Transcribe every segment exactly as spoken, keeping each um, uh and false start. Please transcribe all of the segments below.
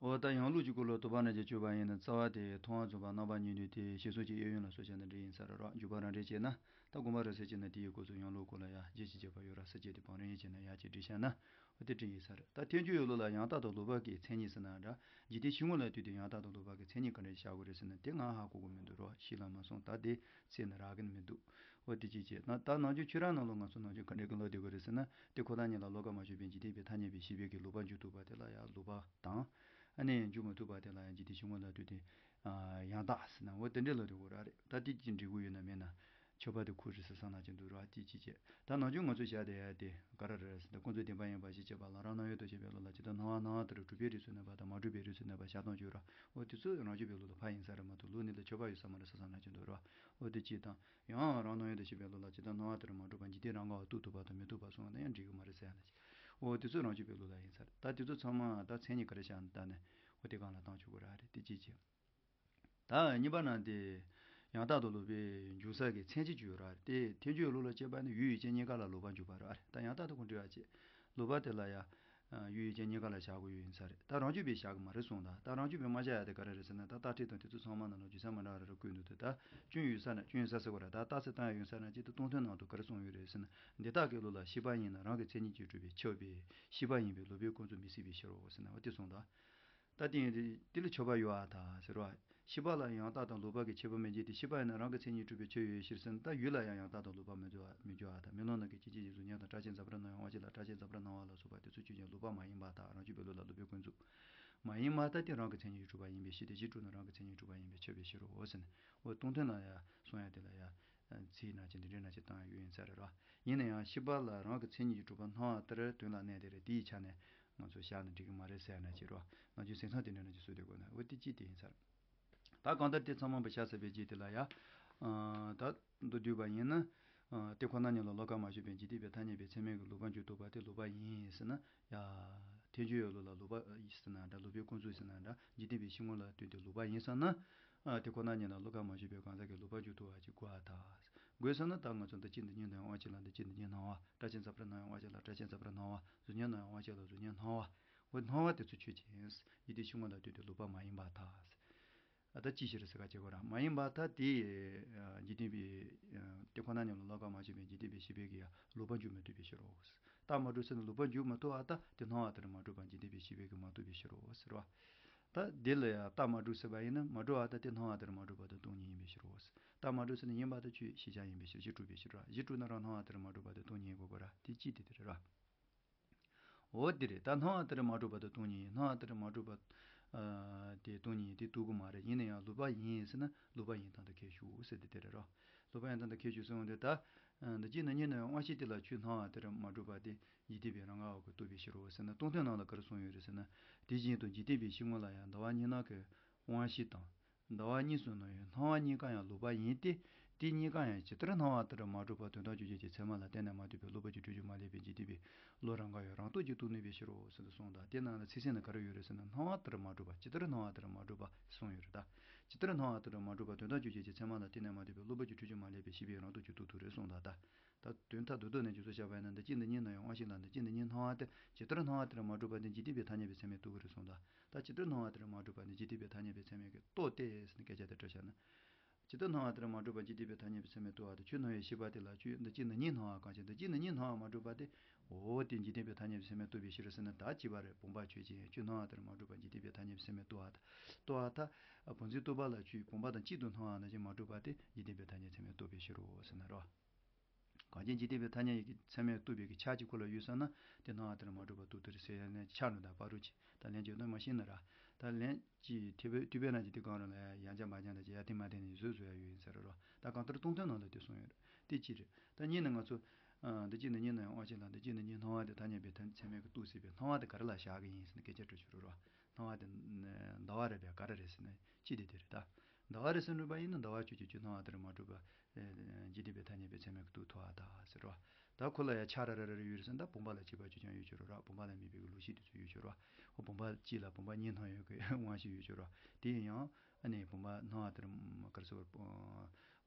འོ་ད་ཡང་ལུགས་ཀྱི་སྐོར་ལ་དོགས་པ་རྣམས་ཀྱིས་དཔྱོད་པ་ཡིན་ན། རྩ་བ་དེ་མཐོང་བ་རྫོགས་པ་རྣམ་པར་གཉིས་ལུས་ཏེ། ཞེས་སོགས་ཀྱི་གཡས་གཡོན་ལ་སོགས་བྱས་ན་འགྲིག་ཡིན་ས་རེད་རོ། འཇུག་པ་རང་འགྲེལ་བྱས་ན། ད་དགོངས་པ་རབ་གསལ་བྱས་ན་དེ་ཡི་སྐོར་ཚོ་ཡང་ལུགས་སྐོར་ལ་ཡང་རྒྱས་ཀྱི་རྒྱས་པ་ཡོད་ར། ས་བཅད་དེ་བང་རིམ་ཡིན་བྱས་ན་ཡར་གྱི་བསྒྲིགས་བཞག་ན། འོ་དེ་འགྲིག་ཡིན་ས་རེད། ད་ཐལ་འགྱུར་ཡོད་ལུགས་ལ་ཡང་དག་དང་ལོག་པ་གི་མཚན་ཉིད་ཟེར་ན་འདྲ། འཇིག་རྟེན་ཕྱི་དངོས་ལ་ལྟོས་ཏེ་ཡང་དག་དང་ལོག་པ་གི་མཚན་ཉིད་ག་འདྲ་བཞག་དགོས་རེད་ཟེར་ན། དེ་ང་ཧ་གོ་གི་མི་འདུག་རོ། ཤེས་ལ་མ་སོང་། ད་དེ་སེམས་ན་རག་གི་མི་འདུག་འོ་དེ་ཅིག་བྱས་ན། ད་ནང་ཆོས་ཁྱོད་རང་ནང་ལོགས་ང་ཚོ་ནང་ཆོས་ག་འདྲ་གི་ལོག་བསྡད་དགོས་རེད་ཟེར་ན། དེ་ཁོ་ན་ཉིད་ལ་བློ་ཁ་མ་ཞུགས་པའི་འཇིག་རྟེན་པའི་ཐ་སྙད་པའི་ཤེས་པའི་གི་ལོག་པ་འཇུག་ཐུབ་པ་དེ་ལ་ཡང་ལོག་པ་དང་། ཨ་ནི་འཇུག་མ་ཐུབ་པ་དེ་ལ་ཡང་འཇིག་རྟེན་ཕྱི་དངོས་ལ་ལྟོས་ཏེ་ཡང་དག་ཟེར་ན། འོ་དེ་འདྲའི་ལོག་བསྡད་དགོས་ར་རེད། ད་དེ་ཅིག་འགྲིག་གི་ཡོད་ན་མེད་ན། ཆོས་པ་དེ་ཁུ་རེད་ཟེར་བསམ་ན་ཅི་འདུག་ར། དེ་ཅིག་བྱས། ད་ནང་ཆོས་ང་ཚོས་བཞག་བསྡད་ཡ་དེ་ག་རེ་རེད་ཟེར་ན། ཀུན་རྫོབ་བདེན་པ་ཡིན་པ་ཞེས་བྱ་བ་ལ་རང་སྣང་ཡུལ་དུ་བྱེད་པའི་ལུགས་ལ་ཇི་ལྟར་སྣང་བ་སྣང་བ་ལྟར་གྲུབ་པའི་རིགས་སུ་གནས་པ་དང་མ་གྲུབ་པའི་རིགས་སུ་གནས་པ་བཞག་སྟངས་བརྗོད་ར། འོ་དེ་ཚོ་རང་རྒྱུད་པའི་ལུགས་ལ་ཕར་ཡིན་ས་རེད་མ་གཏོགས་ལུགས་གནས་ལ་ཆོས་པ་ཡོད་ས་མ་རེད་ཟེར་བསམ་ན་ཅི་འདུག་ར། འོ་དེ་གཅིག་དང་། ཡང་རང་སྣང་ཡུལ་དུ་བྱེད་པའི་ལུགས་ལ་ཇི་ལྟར་སྣང་བ་ལྟར་མ་གྲུབ་པ་འཇིག་རྟེན་རང་ག་བ་རྟོགས་ཐུབ་པ་དང་མི་རྟོགས་པ་གསུངས་པ་ན་ཡང་འགྲིག་གི་མ་རེད་ཟེར་ཡ་ལ་ཅིག་འོ་དེ་ཚོ་རང་རྒྱུད་པའི་ལུགས་ལ་ཡིན་ས་རེད། ད་དེ་ཚོ་ཚང་མ་ད་མཚན་ཉིད་ག་རེ་བཞག་ན་ད་ནི་འོ་དེ་སྒང་ལ་བཏང་ཆོག་གི་ར་རེད། དེ་གཅིག་བྱས། ད་གཉིས་པ་ན་དེ་ཡང་དག་དང་ལོག་པའི་འཇུག་ས་གི་མཚན་གཅིག་བརྗོད་ར། དེ་ཐལ་འགྱུར་ལུགས་ལ་དཔྱད་པ་ནི་ཡུལ་ཡུལ་ཅན་གཉིས་ཀ་ལ་ལོག་པ་འཇུག་པ་ར། ད་ཡང་དག་དང་ཁོ་འབྲེལ་བ་བྱེད། ལོག་པ་དེ་ལ་ཡང་ཡུལ་ཡུལ་ཅན་གཉིས་ཀ་ལ་བཞག་དགོས་ཡོད་ཡིན་ས་རེད། ད་རང་རྒྱུད་པས་བཞག་གི་མ་རེད་གསུངས། ད་ད་རང་རྒྱུད་པས་མ་བཞག་ཡ་དེ་ག་རེ་རེད་ཟེར་ན། ད་རྟགས་ཁྲིད་དང་དེ་ཚོ་ཚང་མ་ནང་ལ་རྒྱུ་མཚན་མི་འདྲ་བ་རེ་རེ་བཀོད་འདུག་དེ་ད་སྐྱོན་ཡོད་ས་ན། སྐྱོན་ཡོད་ས་ཟེར་བ་ར། ད་རྟགས་གསལ་བཏང་ཡ་ཡོད་ས་ན་ཅི། ད་སྟོང་ཐུན་ནང་དུ་ག་རེ་གསུངས་ཡོད་རེད་ཟེར་ན། འདི་དག་གི་ལུགས་ལ་ཤེས་པ་ཡིན་ན་རང་གི་མཚན་ཉིད་ཀྱིས་གྲུབ་པས་ཁྱབ་པས། ཤེས་པ་ཡིན་པས་ལོག་པའི་ཀུན་རྫོབ་མི་སྲིད་པའི་ཕྱིར་རོ་ཟེར་ན། འོ་དེ་གསུངས་ད། ད་དེ་ཡིན་དེ་དེ་ལ་ཆོས་པ་ཡོད་ཨ་ད་ཟེར་བ། ཤེས་པ་ལ་ཡང་དག་དང་ལོག་པ་གི་ཁྱད་པར་མི་འབྱེད་དེ། ཤེས་པ་ཡིན་ན་རང་གི་མཚན་ཉིད་གྲུབ་པས་ཁྱབ་ཡོད་ཕྱིར་ཟེར་ན། ད་ཡུལ་ལ་ཡང་ཡང་དག་དང་ལོག་པ་མི་འཇུག་མི་འཇུག་ཨ་ད། མེ་ལོང་ནང་གི་སྐྱེ་མཆེད་ཀྱི་གཟུགས་བརྙན་དང་། སྐྲ་ཆེན་ཛ་པྲ་སྣང་བའི་དབང་ཕྱིར་ལ། སྐྲ་ཆེན་ཛ་པྲ་སྣང་བ་ལ་སོགས་པ་དེ་ཚོ་ཆོས་ཅན། ལོག་པ་མ་ཡིན་པར་ཐལ། རང་རྒྱུད་པའི་ལུགས་ལ་ལོག་པའི་ཀུན་རྫོབ་མ་ཡིན་པར་ཐལ། དེ་རང་གི་མཚན་ཉིད་ཀྱིས་གྲུབ་པ་ཡིན་པའི་ཕྱིར་ཏེ། གཞི་གྲུབ་ན་རང་གི་མཚན་ཉིད་ཀྱིས་གྲུབ་པ་ཡིན་པས་ཁྱབ་པའི་ཕྱིར་རོ་ཟེར་ན། འོ་སྟོང་ཐུན་ལ་ཡང་གསུང་ཡ་དེ་ལ་ཡང་ཚིག་ན་ཅི་འདི་འདྲའི་ན་ཅི་བཏང་ཡ་ཡོད་ཡིན་ས་རེད་རོ། ཡིན་ན་ཡང་ཤེས་པ་ལ་རང་གི་མཚན་ཉིད་ཀྱིས་གྲུབ་པ་སྣང་བ་ལྟར་དོན་ལ་གནས་དེ་རེད། དེའི་ཆ་ནས་ང་ཚོ་བཞག་ན་འགྲིག་གི་མ་རེད་ཟེར་ན་ཅི་རོ། ནང་ཆོས་སེམས་ཚང་དེ་འདྲ་ན་ཅི་སུ་དེ་དགོས་ན། འོ་དེ་ཅི་དེ་ཡིན་ས་རེད། ད་གང་ལྟར་དེ་ཚང་མ་བ་བཞག་ཚར་བའི་རྗེས་དེ་ལ་ཡ། ཨ་ད་མདོར་བསྡུས་པ་ཡིན་ན། ཨ་དེ་ཁོ་ན་ཉིད་ལ་བློ་ཁ་མ་ཞུགས་པའི་འཇིག་རྟེན་པའི་ཐ་སྙད་པའི་ཚད་མས་ཀྱི་ལོག་པ་འཇུག་ཐུབ་པ་དེ་ལོག་པ་ཡིན་ཟེར་ན། ཡ། ཐལ་འགྱུར་ཡོད་ལུགས་ལ་ལོག་པ་ཡིན་ཟེར་ན་འདྲ། ལོག་པའི་ཀུན་རྫོབ་ཟེར་ན་འདྲ། འཇིག་རྟེན་པའི་ཕྱི་དངོས་ལ་ལྟོས་ཏེ་ལོག་པ་ཡིན་ཟེར་ན། ཨ་དེ་ཁོ་ན་ཉིད་ལ་བློ་ཁ་མ་ཞུགས་པའི་གང་ཟག་གིས་ལོག་པ་འཇུག་ཐུབ་པ་ཅིག་དགོས་ཨ་ད། དགོས་ཟེར་ན། ད་ང་ཚོ་འདི་གཅིག་འདི་གཉིས་སྣང་བའི་དབང་ཕྱིར་ལ་འདི་གཅིག་འདི་གཉིས་སྣང་བ། སྐྲ་ཆེན་ཛ་པྲ་སྣང་བའི་དབང་ཕྱིར་ལ་སྐྲ་ཆེན་ཛ་པྲ་སྣང་བ། གཟུགས་བརྙན་སྣང་བའི་དབང་ཕྱིར་ལ་གཟུགས་བརྙན་སྣང་བ། འོ་སྣང་བ་དེ་ཚོ་ཆོས་ཅན། འཇིག་རྟེན་ཕྱི་དངོས་ལ་ལྟོས་ཏེ་ལོག་པ་མ་ཡིན་པར་ཐལ། ཨ་ད་ཅི་ཕྱིར་ཟེར་ག་བྱེད་དགོས་ར། མ་ཡིན་པར་ཐལ་དེ། ཨ་འཇིག་རྟེན་པའི་ཨ་དེ་ཁོ་ན་ཉིད་ལ་བློ་ཁ་མ་ཞུགས་པའི་འཇིག་རྟེན་པའི་ཤེས་པས་ཀྱིས་ཡང་ལོག་པ་འཇུག་མི་ཐུབ་པའི་ཕྱིར་རོ། རྟགས་མ་གྲུབ་ཟེར་ན་ལོག་པ་འཇུག་མི་ཐུབ་པར་ཐལ། དེ་སྣང་བ་ལྟར་མ་གྲུབ་པ་འཇིག་རྟེན་པའི་ཤེས་པས་ཀྱིས་མ་རྟོགས་པའི་ཕྱིར་རོ་ཟེར་བ། ད་དེ་ལ་ཡང་རྟགས་མ་གྲུབ་ཟེར་བ་ཡིན་ན། མ་གྲུབ་པར་ཐལ། དེ་སྣང་བ་ལྟར་མ་གྲུབ་པ་དེ་སྟོང་ཉིད་ཡིན་པའི་ཕྱིར་རོ། རྟགས་མ་གྲུབ་ཟེར་ན་ཡིན་པར་ཐལ། ཆོས་ཤེས་བྱ་ཡིན་པའི་ཕྱིར། གཞི་གྲུབ་པའི་ཕྱིར་རོ། གཞི་གྲུབ་ན་རང་སྣང་བ་ལྟར་མ་གྲུབ་པ་དེ་སྟོང་ཉིད་ཡིན་དགོས་པ་ར། དེ་ཅི་དེ་དེ་རེད་ར། འོ་དེ་རེད། ད་སྣང་བ་ལྟར་མ་གྲུབ་པ་དེ་སྟོང་ཉིད་ཡིན། སྣང་བ་ལྟར་མ་གྲུབ་པ་ཨ་དེ་སྟོང་ཉིད་ཡིན། དེ་རྟོགས་གི་མ་རེད། ཡིན་ན་ཡང་ལོག་པ་ཡིན་ཟེར་ན་ལོག་པ་ཡིན་སྟངས་དེ་ཁས་ཞུགས་ཟེར་དེ་དེ་རེད་རོ། ལོག་པ་ཡིན་སྟངས་དེ་ཁས་ཞུགས་ཟེར་འོང་དེ། ད་ཨ་འདི་གཅིག་འདི་གཉིས་སྣང་བའི་དབང་ཤེས་དེ་ལ་ཁྱོད་སྣང་བ་ལྟར་མ་གྲུབ་པ་དེ་འཇིག་རྟེན་པའི་རང་ངོ་བོ་གིས་རྟོགས་པའི་ཕྱིར་རོ་ཟེར་ན། སྟོང་ཐུན་ནང་ལ་ག་རེ་གསུངས་ཡོད་རེད་ཟེར་ན། དེ་བཞིན་དུ་འཇིག་རྟེན་པའི་ཕྱི་དངོས་ལ་ཡང་ཟླ་བ་གཉིས་སྣང་གི་དབང་ཤེས་དང་། ཟླ་བ་གཉིས་སུ་སྣང་བའི་སྣང་བ་གཉིས་ཀ་ཡང་ལོག་པ་ཡིན་ཏེ། དེ་གཉིས་ཀ་ཡང་ཇི་ལྟར་སྣང་བ་ལྟར་མ་གྲུབ་པ་དོན་དམ་དཔྱོད་བྱེད་ཀྱི་ཚད་མ་ལ་བརྟེན་ནས་མ་གྲུབ་པའི་བློ་བབ་ཀྱིས་གྲུབ་རྒྱུ་མ་ལས་པའི་འཇིག་རྟེན་པའི་བློ་རང་ག་ཡང་རང་སྟོབས་ཀྱིས་རྟོགས་ནུས་པའི་ཕྱིར་རོ་ཟེར་དུ་གསུངས་དང་། དེ་ནང་ལ་ཚིག་ཟིན་ན་ག་རེ་ཡོད་རེད་ཟེར་ན། སྣང་བ་ལྟར་མ་གྲུབ་པ། ཇི་ལྟར་སྣང་བ་ལྟར་མ་གྲུབ་པ་གསུངས་ཡོད་རེད་ད། ཇི་ལྟར་སྣང་བ་ལྟར་མ་གྲུབ་པ་དོན་དམ་དཔྱོད་བྱེད་ཀྱི་ཚད་མ་ལ་བརྟེན་ནས་མ་གྲུབ་པའི་བློ་བབ་ཀྱིས་གྲུབ་རྒྱུ་མ་ལས་པའི་ཤེས་པས་རང་སྟོབས་ཀྱིས་རྟོགས་ཐུབ་རེད་གསུངས་དང་ད། ད་དོན་མཐའ་རྡོག་རྡོག་ནས་འཇུག་ཚུལ་བཤད་པ་ཡིན་ན། འདི་གཅིག་འདི་གཉིས་སྣང་བའི་དབང་ཤེས་ལ་འདི་གཅིག་འདི་གཉིས་སྣང་བ་སྟེ། ཇི་ལྟར་སྣང་བ་ལྟར་མ་གྲུབ་པ་དེ་འཇིག་རྟེན་པའི་ཐ་སྙད་པའི་ཚད་མས་རྟོགས་ཀྱི་རེད་གསུངས་དང་། ད་ཇི་ལྟར་སྣང་བ་ལྟར་མ་གྲུབ་པ་དེ་འཇིག་རྟེན་པའི་ཐ་སྙད་པའི་ཚད་མས་ཀྱིས་རྟོགས་ཏེ་ཟེར་ནས་སྐད་ཆ་དེ་འདྲ་བཤད་ན། ཇི་ལྟར་སྣང་བ་ལྟར་མ་གྲུབ་པ་འཇིག་རྟེན་པའི་ཐ་སྙད་པའི་ཚད་མས་རྟོགས་པ་དེ། ཁྱོད་སྣང་བའི་ཤེས་པ་དེ་ལ་ཁྱོད་འདི་གཅིག་འདི་གཉིས་སྣང་བ་གང་ཞིག་འདི་གཅིག་འདི་གཉིས་སྣང་བ་མ་གྲུབ་པ་དེ། འོ་དེ་འཇིག་རྟེན་པའི་ཐ་སྙད་པའི་ཚད་མས་རྟོགས་པའི་ཕྱིར་ཟེར་ན། ད་ཅི་བ་རེད། བུམ་པ་ཆོས་ཅན། ཁྱོད་སྣང་བ་ལྟར་མ་གྲུབ་པ་འཇིག་རྟེན་པའི་ཐ་སྙད་པའི་ཚད་མས་རྟོགས་པ་དང་། རྟོགས་པ་ད། བུམ་འཛིན་རྟོག་པ་ལ་ཁྱོད་བུམ་པ་དང་གཅིག་ཏུ་སྣང་བ་ནང་བཞིན་མ་གྲུབ་པ་དེ་འཇིག་རྟེན་པའི་ཐ་སྙད་ཚད་མས་རྟོགས་པའི་ཕྱིར་རོ་ཟེར་ན་རོ། གང་ཅི་འཇིག་རྟེན་པའི་ཐ་སྙད་ཀྱི་ཚད་མས་རྟོགས་པའི་གི་ཆ་གཅིག་ཁོ་ལ་ཡོད་ས་ན། དེ་སྣང་བ་ལྟར་མ་གྲུབ་པ་རྟོགས་ཐུབ་རེད་ཟེར་ཡ་ནི་ཆ་ནི་ད་བར་དུ་ཅི། ད་ལན་བརྗོད་ན་མ་ཤེས་ན་ར། ད་ལན་ཅི་ཐེ་བེ་ཐེ་བེ་ན་ཅི་དེ་གང་རུང་ལ་ཡ་ཡང་ཅ་མ་ཅང་ད་ཅི་ཡ་དེ་མ་དེ་ནི་བཟོས་བཟོ་ཡ་ཡོད་ཡིན་ས་རེད་རོ། ད་གང་ལྟར་སྟོང་ཐུན་ནང་ལ་དེ་གསུངས་ཡོད་རེད། དེ་ཅི་རེད། ད་གཉིས་ནི་ང་ཚོ། ཨ་འདི་གཅིག་འདི་གཉིས་སྣང་བའི་དབང་ཤེས་ལ་འདི་གཅིག་འདི་གཉིས་སྣང་བ་དེ་ཐ་སྙད་པའི་ཐ་ཚད་མས་ཀྱིས་རྟོགས་སྲིད་པའི་སྣང་བ་དེ་ག་རེ་ལ་བཞག་གི་ཡིན་ཟེར་ནས་སྐད་ཆ་དྲི་ཞུ་རོགས་རོ། སྣང་བ་དེ་ཟླ་བ་རེད་པས་ག་རེ་རེད་ཟེར་ན་ཅི་སྟེ་དེ་རེད་ད། ཟླ་བ་རེད་ཟེར་འགྲོ་བ་ཡིན་ན་ཟླ་བ་ཆོས་ཅན། ཁྱོད་སྣང་བ་ལྟར་མ་གྲུབ་པ་འཇིག་རྟེན་པའི་ཐ་སྙད་པའི་ཚད་མས་ཀྱིས་རྟོགས་ཐུབ་པ་དང་ཟེར་རོ། ད་ཁོ་ལ་ཡ་ཆ་ར་ར་ར་ར་ཡོད་རེད་ཟེར་ན། ད་བུམ་པ་ལ་གཅིག་པ་གཅིག་རྐྱང་ཡོད་ཆོག་རོགས་ར། བུམ་པ་ལ་དམིགས་པའི་གི་ལུགས་ཤིག་དེ་ཚོ་ཡོད་ཆོག་རོགས། ཨོ་བུམ་པ་གཅིག་ལ་བུམ་པ་གཉིས་སྣང་ཡོད་གི་དབང་ཤེས་ཡོད་ཆོག་རོགས། དེ་ཡིན་ཡང་ཨ་ནི་བུམ་པ་སྣང་བ་ལྟར་ག་རེ་ཟེར་བ།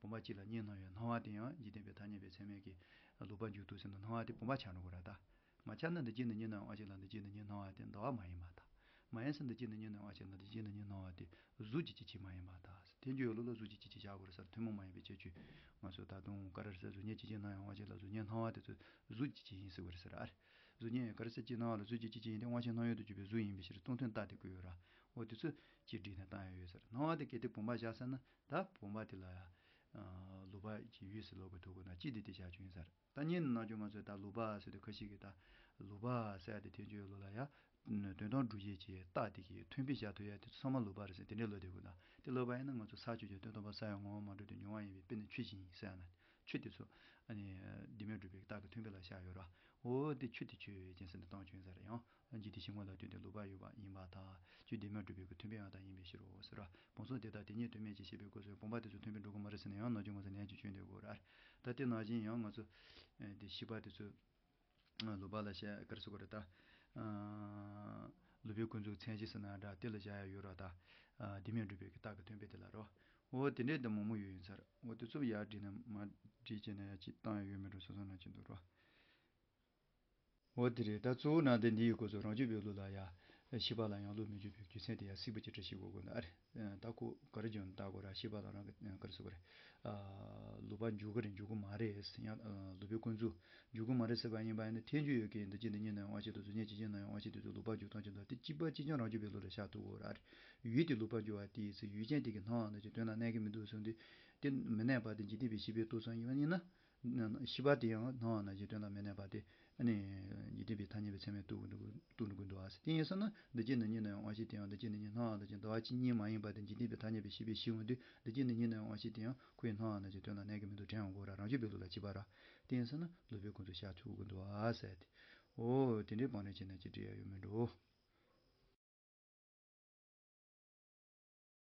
བུམ་པ་གཅིག་ལ་གཉིས་སྣང་ཡོད་སྣང་བ་དེ་ཡང་འཇིག་རྟེན་པའི་ཐ་སྙད་པའི་ཚད་མས་ཀྱིས་ལོག་པ་འཇུག་ཐུབ་ཟེར་ན་སྣང་བ་དེ་བུམ་པ་ཆགས་འགྲོ་གི་ར་ད། མ་ཆགས་ན་འདི་གཅིག་འདི་གཉིས་སྣང་བའི་དབང་ཤེས་ལ་འདི་གཅིག་འདི་གཉིས་སྣང་བ་དེ་ཟླ་བ་མ་ཡིན་པར་ཐལ། མ་ཡིན་ཟེར་འདི་ཅི་འདི་གཉིས་སྣང་བ་ཅན་དང་འདི་ཅི་འདི་གཉིས་སྣང་བ་དེ་གཟུགས་ཀྱི་སྐྱེ་མཆེད་མ་ཡིན་པར་ཐལ། ཐལ་འགྱུར་ཡོད་ལུགས་ལ་གཟུགས་ཀྱི་སྐྱེ་མཆེད་བཞག་དགོས་རེད་ཟེར། ཐུན་མོང་མ་ཡིན་པའི་ཁྱད་ཆོས། ང་ཚོ་ད་དུང་ག་རེ་ཟེར། གཟུགས་བརྙན་སྐྱེ་མཆེད་སྣང་ཡང་དབང་ཤེས་ལ་གཟུགས་བརྙན་སྣང་བ་དེ་ཚོ་གཟུགས་ཀྱི་སྐྱེ་མཆེད་ཡིན་ཟེར་དགོས་རེད་ཟེར། ཨ་རེ། གཟུགས་བརྙན་ག་རེ་ཟེར་སྐྱེ་སྣང་བ་ལ་གཟུགས་ཀྱི་སྐྱེ་མཆེད་ཡིན་ཏེ། དབང་ཤེས་སྣང་ཡུལ་དུ་གྱུར་པའི་གཟུགས་ཡིན་པའི་ཕྱིར། སྟོང་ཐུན་རྟགས་དེ་བཀོད་ཡོད་ར། འོ་དེ་ཚོ་གཅིག་བསྒྲིགས་ནས་བཏང་ཡ་ཡོད་ཟེར། སྣང་བ་དེ་གལ་ཏེ་བུམ་པ་བཞག་ཟེར་ན། ད་བུམ་པ་དེ་ལ་ཡང་ལུག་པ་གི་ཡུལ་ཟེར་ལབ་དགོས་ཐུག་དགོས་ན། གཅིག་དེ་དེ་བཞག་རྒྱུ་ཡིན་ཟེར། ད་སྙན་ནང་བྱུང་ང་ཚོས་ད་ལུག་པ་ཟེར་དུས་ཁ་ཤས་ཀྱིས་ད་ལུག་པ་ཟེར་ཡ་དེ་ཐལ་འགྱུར་ཡོད་ལུགས་ལ་ཡ། དོན་དམ་སྒྲུབ་བྱེད་ཀྱི་རྟགས་དེ་གི་མཐུན་དཔེ་བཞག་ཐུབ་ཡ་དེ་ཚོ་ཚང་མ་ལུག་པ་རེད་ཟེར། དེ་འདྲའི་ལབ་བསྡད་དགོས་ན། དེ་ལབ་པ་ཡིན་ན་ང་ཚོ་ས་ཆོས་ཅན། དོན་དམ་པར་ས་ཡང་ངོ་བོ་མ་གྲུབ་སྟེ། མྱོང་བ་ཡིན་པས། དཔེ་ནི་ཆོས་ཅན་ཡིན་ཟེར་ཡ་ན། ཆོས་དེ་ཚོ་ཨ་ནི་བདེན་མེད་སྒྲུབ་པའི་རྟགས་ཀྱི་མཐུན་དཔེ་ལ་བཞག་ཡོད་ར། འོ་དེ་ཆོས་དེ་ཆོས་ཅན་ཟེར་ནས་བཏང་བྱུང་ཡིན་ཟེར་ཡང་། འཇིག་རྟེན་གཞི་ངོ་ལ་ལྟོས་ཏེ་ལུག་པ་ཡོད་པ་ཡིན་པར་ཐལ། ཆོས་བདེན་མེད་སྒྲུབ་པའི་གི་མཐུན་དཔེ་ཡང་དག་ཡིན་པའི་ཕྱིར་རོ་ཟེར་ར། བུམ་གསུམ་དེ་དག་དེ་ཉིད་དོན་མེད་ཅེས་བཤད་པའི་སྐབས་སུ། བུམ་པ་དེ་ཚོ་མཐུན་དཔེར་འགྲོ་གི་མ་རེད་ཟེར་ནས་ཡང་ནམ་རྒྱུན་ང་ཚོ་ལན་ཅིག་བྱུང་བསྡད་ཡོད་རེད། ད་དེ་ནང་བཞིན་ཡང་ང་ཚོ་ཨ་དེ་ཤེས་པ་དེ་ཚོ་ཨ་ལུག་པ་ལ་བཤད་ག་རེ་ཟེར་དགོས་རེད་ད། ཨ་ལུག་པའི་ཀུན་རྫོབ་མཚན་གཞི་ཟེར་ན་འདྲ། དེ་ལ་བཞག་ཡ་ཡོད་ར། ད་ཨ་བདེན་མེད་སྒྲུབ་པའི་གི་རྟགས་ཀྱི་མཐུན་དཔེ་དེ་ལ་རོ། འོ་དེ་འདྲའི་ད་མང་པོ་ཡོད་ཡིན་ཟེར། འོ་དེ་ཚོ་ཡར་བསྒྲིགས་ནས་མར་བསྒྲིགས་བྱས་ནས་ཡར་ཅིག་བཏང་ཡ་ཡོད་མེད་འགྲོ། སོ་སོ་ནང་བཞིན་འདུག་རོ། འོ་དེ་རེད། ད་གཙོ་བོ་ནང་དེ་འདི་ཡི་སྐོར་ཚོ་རང་རྒྱུད་པའི་ལུགས་ལ་ཡ། ཤེས་པ་ལ་ཡང་བློས་མི་འཇུག་པའི་རྒྱུ་མཚན་དེ་ཡང་གསལ་པོ་ཅིག་བཀྲ་ཤིས་གོ་དགོས་ན། ཨ་རེ། ད་ཁོ་ག་རེ་བྱུང་ལྟ་དགོས་ར། ཤེས་པ་ལ་རང་གི་ག་རེ་ཟེར་དགོས་རེད། ཨ་ལུག་པ་འཇུག་གི་རེད། འཇུག་གི་མ་རེད། ཡང་ཨ་ལུག་པའི་ཀུན་རྫོབ་འཇུག་གི་མ་རེད་ཟེར་བ་ཡིན་པ་ཡིན་ན། ཐལ་འགྱུར་ཡོད་མཁན་འདི་ཅི་འདི་གཉིས་སྣང་བའི་དབང་ཤེས་དང་གཟུགས་བརྙན་གཅིག་ཅན་སྣང་བའི་དབང་ཤེས་དེ་ཚོ་ལུག་པ་འཇུག་སྟངས་ཀྱི་འདུག་དེ་གཅིག་པ་གཅིག་རྐྱང་རང་རྒྱུད་པའི་ལུགས་ལ་བཞག་ཐུབ་དགོས་ར། ཨ་རེ། ཡུལ་དེ་ལུག་པ་འཇུག་པ་དེ་ཡིན་ཟེར། ཡུལ་ཅན་དེ་གི་སྣང་བ་ནང་བཞིན་དོན་ལ་གནས་ཀྱི་མི་འདུག་གསུངས་དུས། དེ་མི་གནས་པ་དེ་འཇིག་རྟེན་པའི་ཤེས་པས་རྟོགས་ཚར་ཡིན་པ་ཡིན་ན། ཤེས་པ་དེ་ཡང་སྣང་བ་ནང་བཞིན་དོན་ལ་མི་གནས་པ་དེ་ཨ་ནི་འཇིག་རྟེན་པའི་ཐ་སྙད་པའི་ཚད་མས་རྟོགས་དགོས་འདུག་རྟོགས་དགོས་འདུག་ཨ་ཟེར། དེ་ཡིན་ཟེར་ན་འདི་ཅི་འདི་གཉིས་སྣང་བའི་དབང་ཤེས་དེ་ཡང་འདི་ཅི་འདི་གཉིས་སྣང་བ་ནང་བཞིན་ཟླ་བ་གཅིག་གཉིས་མ་ཡིན་པ་དེ་འཇིག་རྟེན་པའི་ཐ་སྙད་པའི་ཤེས་པས་ཤེས་འོང་དུས། འདི་ཅི་འདི་གཉིས་སྣང་བའི་དབང་ཤེས་དེ་ཡང་ཁོའི་སྣང་བ་ནང་བཞིན་དོན་ལ་གནས་ཀྱི་མི་འདུག་དྲན་འོང་གོ་ར། རང་རྒྱུད་པའི་ལུགས་ལ་གཅིག་པ་ར། དེ་ཡིན་ཟེར་ན་ལུག་པའི་ཀུན་རྫོབ་བཞག་ཐུབ་དགོས་འདུག་ཨ་ཟེར་ཏེ། འོ་དེ་འདྲའི་བང་རིམ་བྱས་ན་ཅི་འགྲིག་ཡ་ཡོད་མེད་འགྲོ།